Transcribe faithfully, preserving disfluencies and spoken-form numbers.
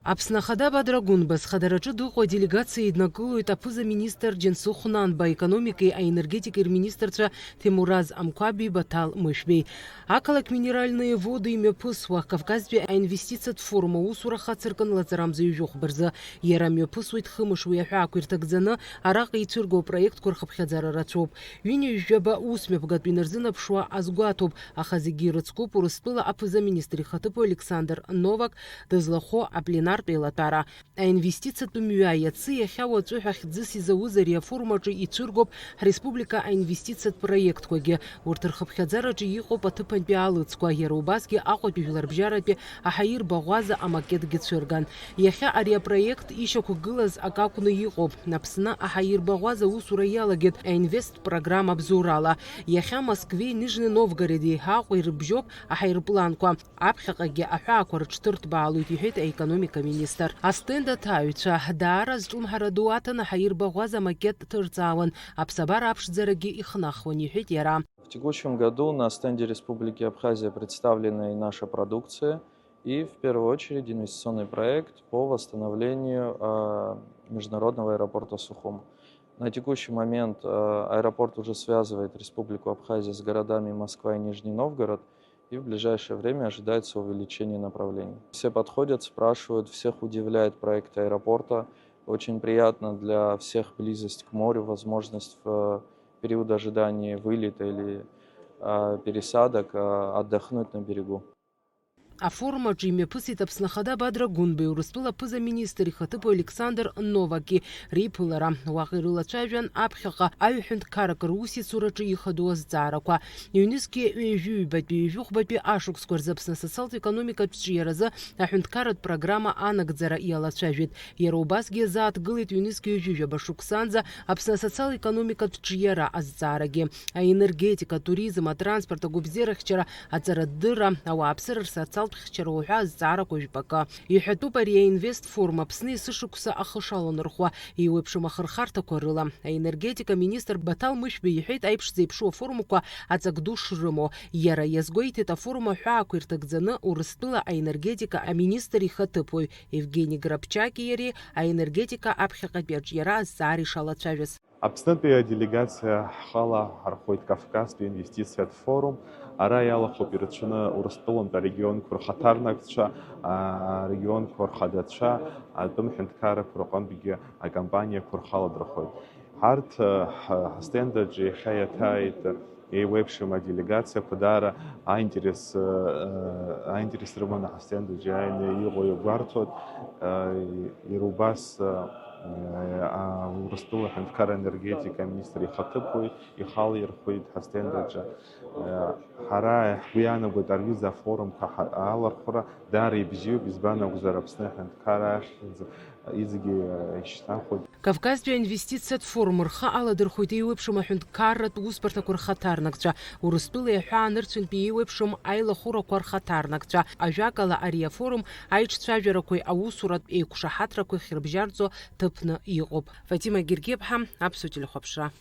Аԥсны Ахада Бадра Гәынба зхадараҿы дыҟоу аделегациа иднакылоит аԥыза-министр Џьансыхә Нанба, аекономикеи аенергетикеи рминистрцәа Ҭемураз Амқәаби Баҭал Мышәбеи. Ақалақь Минеральные Воды имҩаԥысуа Кавказтәи аинвестициатә форум аусура хацыркын лаҵарамза ҩажәихәба рзы. Иара мҩаԥысуеит хымш уи аҳәаақәа ирҭагӡаны араҟа ицәырго апроектқәа рхыԥхьаӡара рацәоуп. Ҩынҩажәаба усмҩаԥгатә инарзынаԥшуа азгәаҭоуп, аха зегьы ирыцкуп Урыстәыла аԥыза-министр ихаҭыԥуаҩ Александр Новак дызлахәо апленартә еилатәара. Аинвестициатә мҩа иацы иахьа уаҵәы ҳәа хьӡыс изауз ари афорум аҿы ицәыргоуп ҳреспублика аинвестициатә проектқәагьы. Урҭ рхыԥхьаӡараҿы иҟоуп аҭыԥантәи аалыҵқәа, иара убасгьы Аҟәатәи жәларбжьаратәи аҳаирбаӷәаза амакетгьы цәырган. Иахьа ари апроект ишьақәгылаз акы акәны иҟоуп. Аԥсны аҳаирбаӷәаза аусура иалагеит аинвест программа абзоурала. Иахьа Москвеи Нижни Новгороди Аҟәеи рыбжьоуп аҳаирпланқәа. Аԥхьаҟагьы аҳәаақәа рыҽҭырҭбаалоит, иҳәеит аекономика министр. Астенд аҭаҩцәа даара азҿлымҳара ду аҭаны аҳаирбаӷәаза амакет ҭырҵаауан, аԥсабара аԥшӡарагьы ихнахуан, иҳәеит иара. В текущем году на стенде Республики Абхазия представлена и наша продукция, и в первую очередь инвестиционный проект по восстановлению, а, международного аэропорта Сухум. На текущий момент, а, аэропорт уже связывает Республику Абхазия с городами Москва и Нижний Новгород, и в ближайшее время ожидается увеличение направлений. Все подходят, спрашивают, всех удивляет проект аэропорта. Очень приятно для всех близость к морю, возможность в период ожидания вылета или, а, пересадок, а, отдохнуть на берегу. Афорум аҿы имҩаԥысит Аԥсны Ахада Бадра Гәынбеи Урыстәыла аԥыза-министр ихаҭыԥуаҩ Александр Новаки реиԥылара. Уаҟа ирылацәажәан аԥхьаҟа аҩ-ҳәынҭқаррак русеицураҿы ихадоу азҵаарақәа. Ҩнызқьи ҩажәи ҩбатәи ҩажәи хәбатәи ашықәсқәа рзы Аԥсны асоциал-економикатә ҿиаразы аҳәынҭқарратә программа анагӡара иалацәажәеит. Иара убасгьы иазааҭгылеит ҩнызқьи ҩажәи жәаба шықәсанӡа Аԥсны асоциал-економикатә ҿиара азҵаарагьы. Аенергетика, атуризм, атранспорт, агәабзиарахьчара, аҵарадырра, ауааԥсыра рсоциалтә хьчара уҳәа азҵаарақәа жәпакы. Иҳәатәуп ари аинвест форум Аԥсны есышықәса ахы шаланархәуа, еиуеиԥшым ахырхарҭақәа рыла. Аенергетика министр Баҭал Мышәба иҳәеит аиԥш зеиԥшу афорумқәа аҵак ду шрымоу. Иара иазгәеиҭеит афорум аҳәаақәа ирҭагӡаны Урыстәыла аенергетика аминистр ихаҭыԥуаҩ Евгени Грабчаки иареи аенергетика аԥхьаҟатәи аҿиара азҵаара ишалацәажәаз. Аԥснытәи аделегациа ҳхала ҳархәоит Кавказтәи инвестициатә форум. Ара иалахәуп ирацәаны Урыстәылантә арегионқәа рхаҭарнакцәа, а, арегионқәа рхадацәа, атәым ҳәынҭқаррақәа рҟынтәгьы акомпаниақәа рхаладырхәоит. Ҳарҭ, а, ҳ-, ҳастенд аҿы иахьа иаҭааит еиуеиԥшым аделегациақәа, даара аинтерес, а, аинтерес рыманы ҳастенд аҿы иааины иҟоу иагәарҭоит, а, иара убас, а, а, Урыстәыла аҳәынҭқарра аенергетика аминистр ихаҭыԥуаҩ ихала ирхәит ҳастенд аҿы. А, ҳара ҳгәы иаанагоит ари аҩыза афорумқәа ҳа-, алархәра даара ибзиоуп, избан акәзар, Аԥсны аҳәынҭқарра ахьӡ иҵегьы ишьҭнахуеит. Кавказтәи аинвестициатә форум рхы аладырхәоит еиуеиԥшым аҳәынҭқарратә усбарҭақәа рхаҭарнакцәа, Урыстәылеи аҳәаа нырцәынтәи еиуеиԥшым аилахәырақәа рхаҭарнакцәа. Ажәакала, ари афорум аиҿцәажәарақәеи аусуратә еиқәшаҳаҭрақәеи хирбжьарҵо ҭыԥны иҟоуп. Фатима Гергиаԥҳа, Аԥсуа телехәаԥшра.